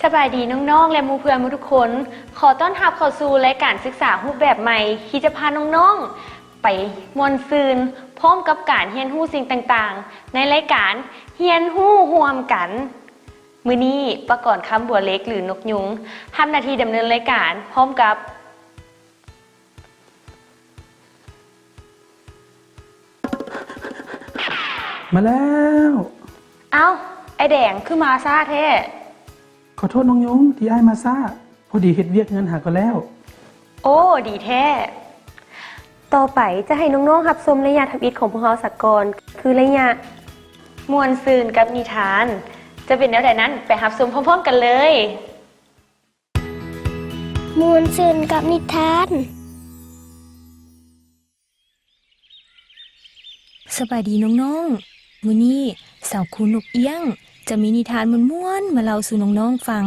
ສະບາຍດີນ້ອງໆ ແລະ ໝູ່ເພື່ອນໝົດທຸກຄົນ. ຂໍຕ້ອນຮັບເຂົ້າສູ່ລາຍການສຶກສາຮູບແບບໃໝ່ ທີ່ຈະພານ້ອງໆ ໄປມ່ວນຊື່ນ ພ້ອມກັບການຮຽນຮູ້ສິ່ງຕ່າງໆ ໃນລາຍການຮຽນຮູ້ຮ່ວມກັນ. ມື້ນີ້ປາກອນຄຳບົວເລັກ ຫຼື ນົກຍຸງ ຮັບໜ້າທີ່ດຳເນີນລາຍການ ພ້ອມກັບ ມາແລ້ວ. ເອົ້າ ອ້າຍແດງ ຄືມາຊ້າແທ້? ຂໍໂທດນ້ອງຍຸງ ທີ່ອ້າຍມາຊ້າ, ພໍດີເຮັດວຽກເຮືອນຫາກໍແລ້ວ. ໂອ້ ດີແທ້. ຕໍ່ໄປຈະໃຫ້ນ້ອງໆ ຮັບຊົມໄລຍະທຳອິດຂອງພວກເຮົາສາກ່ອນ, ຄືໄລຍະມ່ວນຊື່ນກັບນິທານ. ຈະເປັນແນວໃດນັ້ນ ໄປຮັບຊົມພ້ອມໆ ກັນເລີຍ. ມ່ວນຊື່ນກັບນິທານ. ສະບາຍດີນ້ອງໆ ມື້ນີ້ສາວຄູນົກອຽງຈະມີນິທານມ່ວນໆ ມາເລົ່າສູ່ນ້ອງໆ ຟັງ.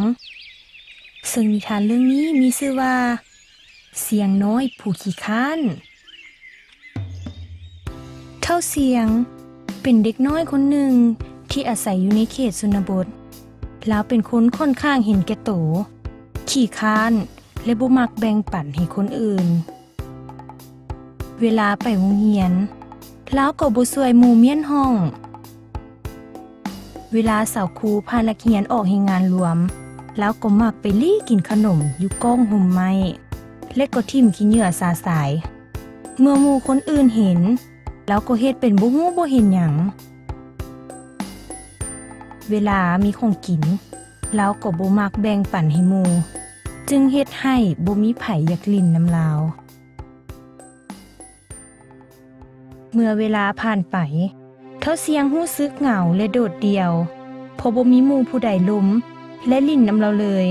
ເຊິ່ງນິທານເລື່ອງນີ້ມີຊື່ວ່າ ຊຽງນ້ອຍຜູ້ຂີ້ຄ້ານ. ທ້າວຊຽງເປັນເດັກນ້ອຍຄົນໜຶ່ງທີ່ອາໄສຢູ່ໃນເຂດຊົນນະບົດ. ລາວເປັນຄົນຂ້ອນຂ້າງເຫັນແກ່ໂຕ, ຂີ້ຄ້ານ ແລະ ບໍ່ມັກແບ່ງປັນໃຫ້ຄົນອື່ນ. ເວລາໄປໂຮງຮຽນ, ລາວກໍບໍ່ຊ່ວຍໝູ່ມ້ຽນຫ້ອງ. ເວລາສາວຄູພານັກຮຽນອອກແຮງງານລວມ, ລາວກໍມັກໄປລີ້ກິນຂະໜົມຢູ່ກ້ອງຮົ່ມໄມ້ ແລະ ກໍຖິ້ມຂີ້ເຫຍື້ອຊະຊາຍ. ເມື່ອໝູ່ຄົນອື່ນເຫັນ, ລາວກໍເຮັດເປັນບໍ່ຮູ້ບໍ່ເຫັນຫຍັງ. ເວລາມີຂອງກິນ, ລາວກໍບໍ່ມັກແບ່ງປັນໃຫ້ໝູ່, ຈຶ່ງເຮັດໃຫ້ບໍ່ມີໃຜຢາກຫຼິ້ນນຳລາວ. ເມື່ອເວລາຜ່ານໄປ, ທ້າວຊຽງຮູ້ສຶກເຫງົາ ແລະ ໂດດດ່ຽວ, ເພາະບໍ່ມີໝູ່ຜູ້ໃດລົມ ແລະ ຫຼິ້ນນຳລາວເລີຍ.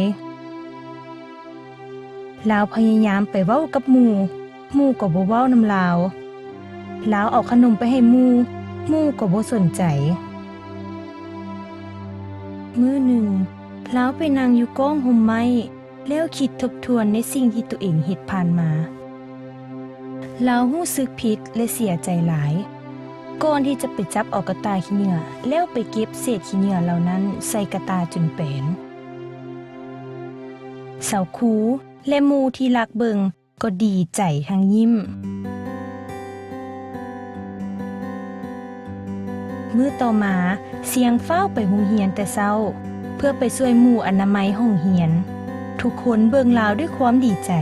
ລາວພະຍາຍາມໄປເວົ້າກັບໝູ່, ໝູ່ກໍບໍ່ເວົ້ານຳລາວ. ລາວເອົາຂະໜົມໄປໃຫ້ໝູ່, ໝູ່ກໍບໍ່ສົນໃຈ. ມື້ໜຶ່ງ, ລາວໄປນັ່ງຢູ່ກ້ອງຮົ່ມໄມ້, ແລ້ວຄິດທົບທວນໃນສິ່ງທີ່ຕົວເອງເຮັດຜ່ານມາ. ລາວຮູ້ສຶກຜິດ ແລະ ເສຍໃຈຫຼາຍ. ກ່ອນທີ່ຈະໄປຈັບເອົາກະຕ່າຂີ້ເຫຍື້ອ ແລ້ວໄປເກັບເສດຂີ້ເຫຍື້ອເຫຼົ່ານັ້ນໃສ່ກະຕ່າຈົນແປນ. ສາວຄູ ແລະ ໝູ່ທີ່ລັກເບິ່ງກໍດີໃຈທັງຍິ້ມ. ມື້ຕໍ່ມາ, ຊຽງຟ້າວໄປໂຮງຮຽນແຕ່ເຊົ້າ ເພື່ອໄປຊ່ວຍໝູ່ອະນາໄມຫ້ອງຮຽນ. ທຸກຄົນເບິ່ງລາວດ້ວຍຄວາມດີໃຈ.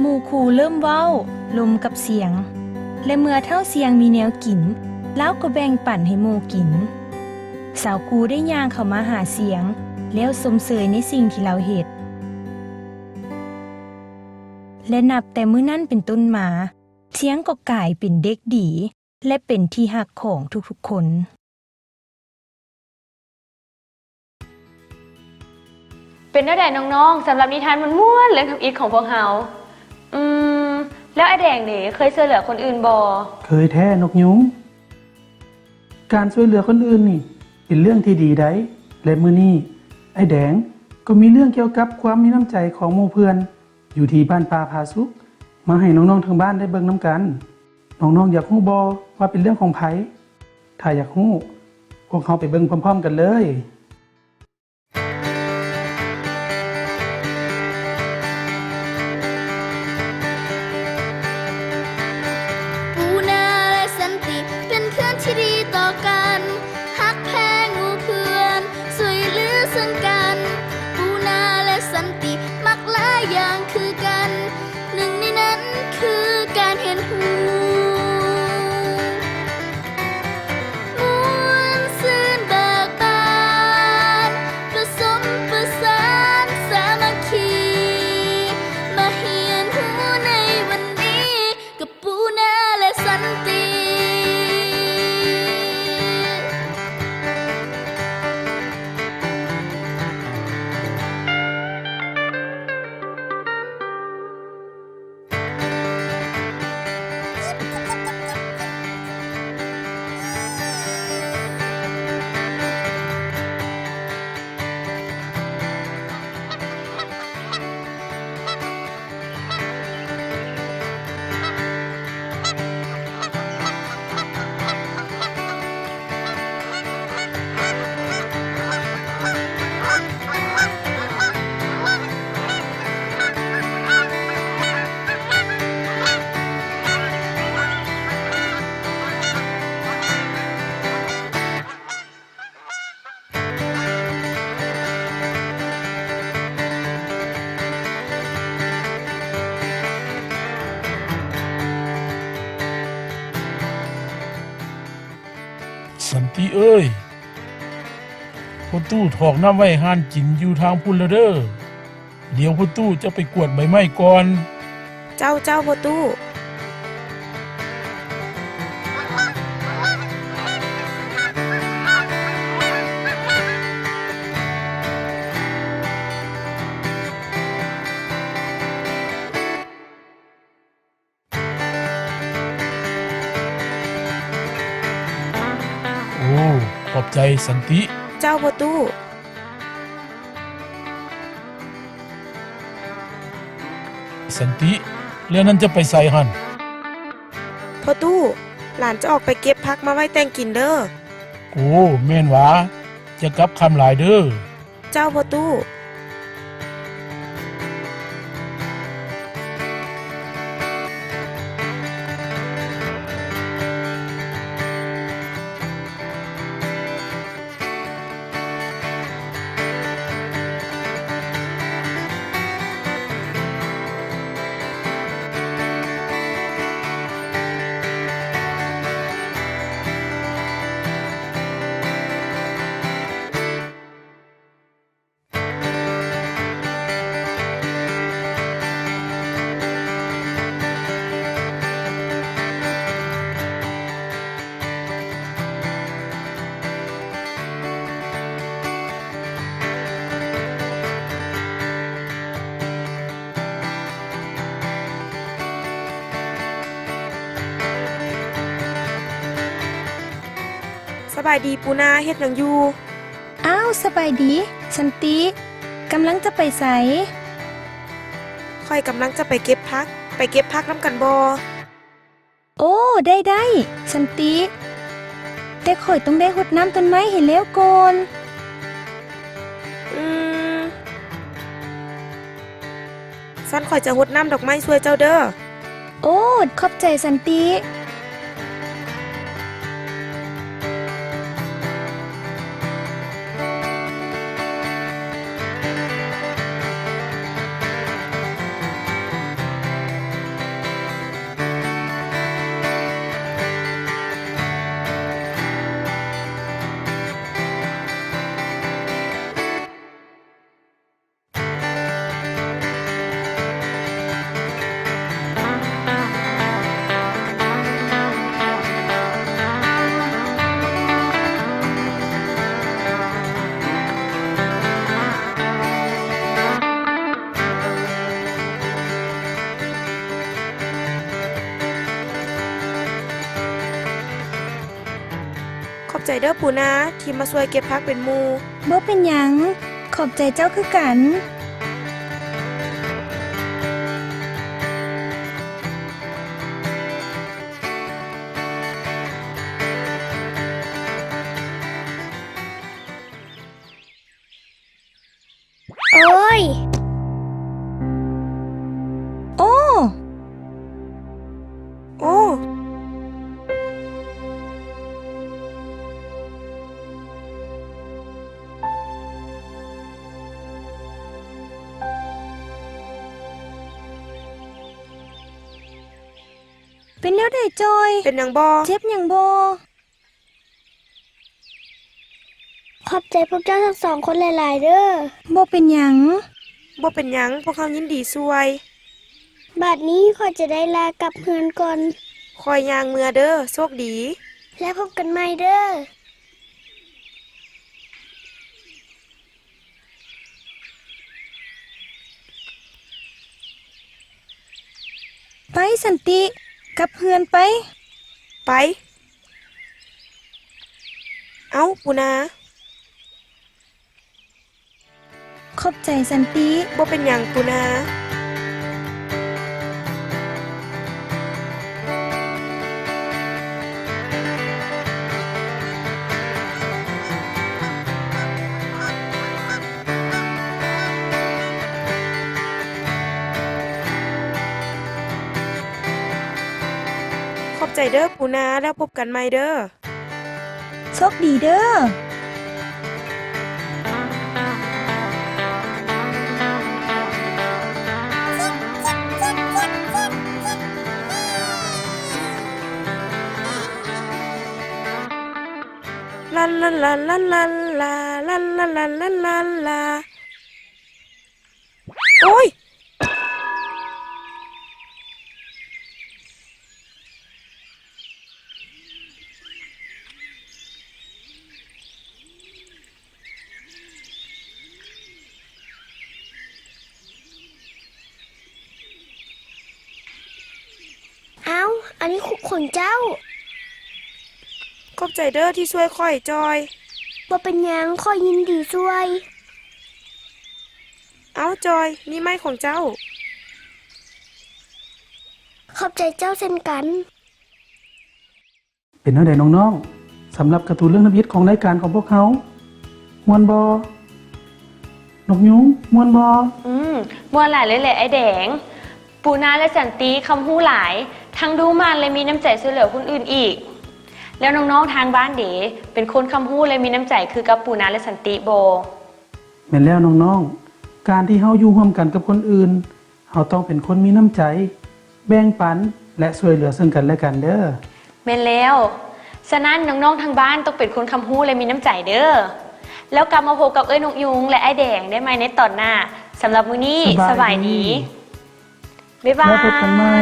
ໝູ່ຄູເລີ່ມເວົ້າລົມກັບຊຽງ ແລະ ເມື່ອທ້າວຊຽງມີແນວກິນ, ລາວກໍແບ່ງປັນໃຫ້ໝູ່ກິນ. ສາວຄູໄດ້ຍ່າງເຂົ້າມາຫາຊຽງ ແລ້ວຊົມເຊີຍໃນສິ່ງທີ່ລາວເຮັດ. ແລະ ນັບແຕ່ມື້ນັ້ນເປັນຕົ້ນມາ, ຊຽງກໍກາຍເປັນເດັກດີ ແລະ ເປັນທີ່ຮັກຂອງທຸກໆຄົນ. ເປັນແນວໃດນ້ອງໆ ສຳລັບນິທານມ່ວນໆເລື່ອງທຳອິດຂອງພວກເຮົາ? ອືມ ແລ້ວອ້າຍແດງເດ ເຄີຍຊ່ວຍເຫຼືອຄົນອື່ນບໍ່? ເຄີຍແທ້ນົກຍຸງ. ການຊ່ວຍເຫຼືອຄົນອື່ນນີ້ເປັນເລື່ອງທີ່ດີໃດ ແລະ ມື້ນີ້ອ້າຍແດງກໍມີເລື່ອງກ່ຽວກັບຄວາມມີນ້ຳໃຈຂອງໝູ່ເພື່ອນ ຢູ່ທີ່ບ້ານປ່າຜາສຸກ ມາໃຫ້ນ້ອງໆທາງບ້ານໄດ້ເບິ່ງນຳກັນ. ນ້ອງໆ ຢາກຮູ້ບໍ່ວ່າເປັນເລື່ອງຂອງໃຜ? ຖ້າຢາກຮູ້, ພວກເຮົາໄປເບິ່ງພ້ອມໆກັນເລີຍ. ປູນາ ແລະ ສັນຕິ ເປັນເພື່ອນທີ່ດີຕໍ່ກັນ, ຮັກແພງໝູ່ເພື່ອນ, ຊ່ວຍເຫຼືອເຊິ່ງກັນ. ປູນາ ແລະ ສັນຕິ ມັກຫຼາຍຢ່າງຄືກັນ, ໜຶ່ງໃນນັ້ນຄືການຮຽນຮູ້. ມ່ວນຊື່ນເບີກບານ ປະສົມປະສານສາມັກຄີ ມາຮຽນຮູ້ໃນວັນນີ້ ກັບປູນາ ແລະ ສັນຕິ. ເ ສັນຕິເອີຍ, ພໍ່ຕູ້ຖອກນ້ຳໄວ້ຮ້ານກິນຢູ່ທາງພຸ້ນແລ້ວເດີ້. ດຽວພໍ່ຕູ້ຈະໄປກວດໃບໄມ້ກ່ອນ. ເຈົ້າ, ເຈົ້າ, ພໍ່ຕູ້. ໂອ້, ຂອບໃຈສັນຕິ. ເຈົ້າ, ພໍ່ຕູ້. ສັນຕິ, ແລ້ວນັ້ນຈະໄປໃສຫັ້ນ? ພໍ່ຕູ້, ຫຼານຈະອອກໄປເກັບຜັກມາໄວ້ແຕ່ງກິນເດີ້. ໂອ້, ແມ່ນຫວາ? ຢ່າກັບຄ່ຳຫຼາຍເດີ້. ເຈົ້າ, ພໍ່ຕູ້. ສະບາຍດີປູນາ, ເຮັດຫຍັງຢູ່? ອ້າວ, ສະບາຍດີສັນຕິ, ກຳລັງຈະໄປໃສ? ຂ້ອຍກຳລັງຈະໄປເກັບຜັກ, ໄປເກັບຜັກນຳກັນບໍ່? ໂອ້, ໄດ້, ໄດ້, ສັນຕິ, ແຕ່ຂ້ອຍຕ້ອງໄດ້ຫົດນ້ຳຕົ້ນໄມ້ໃຫ້ແລ້ວກ່ອນ. ອືມ, ຊັ້ນຂ້ອຍຈະຫົດນ້ຳດອກໄມ້ຊ່ວຍເຈົ້າເດີ້. ໂອ້, ຂອບໃຈສັນຕິ. ຂອບໃຈເດີ້ປູນາ ທີ່ມາຊ່ວຍເກັບຜັກເປັນໝູ່. ບໍ່ເປັນຫຍັງ, ຂອບໃຈເຈົ້າຄືກັນ. ໂອ້ຍ! ໂອ້! ໂອ້! ເປັນແນວໃດຈອຍ? ເປັນຫຍັງບໍ່? ເຈັບຫຍັງບໍ່? ຂອບໃຈພວກເຈົ້າທັງສອງຄົນຫຼາຍໆເດີ້. ບໍ່ເປັນຫຍັງ. ບໍ່ເປັນຫຍັງ, ພວກເຮົາຍິນດີຊ່ວຍ. ບາດນີ້ຂ້ອຍຈະໄດ້ລາກັບເຮືອນກ່ອນ. ຂ້ອຍຍ່າງເມືອເດີ້. ໂຊກດີ. ແລ້ວພົບກັນໃໝ່ເດີ້. ໄປ, ສັນຕິ, ກັບເຮືອນໄປ. ໄປ. ເອົ້າ, ປູນາ. ຂອບໃຈ, ສັນຕິ. ບໍ່ເປັນຫຍັງ, ປູນາ. ຂອບໃຈເດີ້, ປູນາ. ແລ້ວພົບກັນໃໝ່ເດີ້. ໂຊກດີເດີ້. ຂ ໂອ້ຍ! ອ້າວ, ອັນນີ້ຄຸກຂອງເຈົ້າ. ຂອບໃຈເດີ້ທີ່ຊ່ວຍຂ້ອຍ, ຈອຍ. ບໍ່ເປັນຫຍັງ, ຂ້ອຍຍິນດີຊ່ວຍ. ເອົ້າ, ຈອຍ, ນີ້ໄມ້ຂອງເຈົ້າ. ຂອບໃຈເຈົ້າເຊັ່ນກັນ. ເປັນແນວໃດນ້ອງໆ ສຳລັບກາຕູນເລື່ອງທຳອິດຂອງລາຍການຂອງພວກເຮົາ? ມ່ວນບໍ່? ນົກຍຸງ, ມ່ວນບໍ່? ອືມ, ມ່ວນຫຼາຍເລີຍແຫຼະອ້າຍແດງ. ປູນາ ແລະ ສັນຕິ ຄຳຮູ້ຫຼາຍ, ທັງດຸໝັ່ນ ແລະ ມີນ້ຳໃຈຊ່ວຍເຫຼືອຄົນອື່ນອີກ. ແລ້ວນ້ອງໆ ທາງບ້ານເດ ເປັນຄົນຄຳຮູ້ ແລະ ມີນ້ຳໃຈຄືກັບປູນາ ແລະ ສັນຕິບໍ່? ແມ່ນແລ້ວນ້ອງໆ, ການທີ່ເຮົາຢູ່ຮ່ວມກັນກັບຄົນອື່ນ, ເຮົາຕ້ອງເປັນຄົນມີນ້ຳໃຈ, ແບ່ງປັນ ແລະ ຊ່ວຍເຫຼືອເຊິ່ງກັນແລະກັນເດີ້. ແມ່ນແລ້ວ. ສະນັ້ນນ້ອງໆ ທາງບ້ານຕ້ອງເປັນຄົນຄຳຮູ້ ແລະ ມີນ້ຳໃຈເດີ້. ແລ້ວກັບມາພົບກັບເອື້ອຍນົກຍຸງ ແລະ ອ້າຍແດງໄດ້ໃໝ່ໃນຕອນໜ້າ. ສຳລັບມື້ນີ້ ສະບາຍດີ. ສະບາຍດີ. ບາຍບາຍ. ແລ້ວພົບກັນໃໝ່.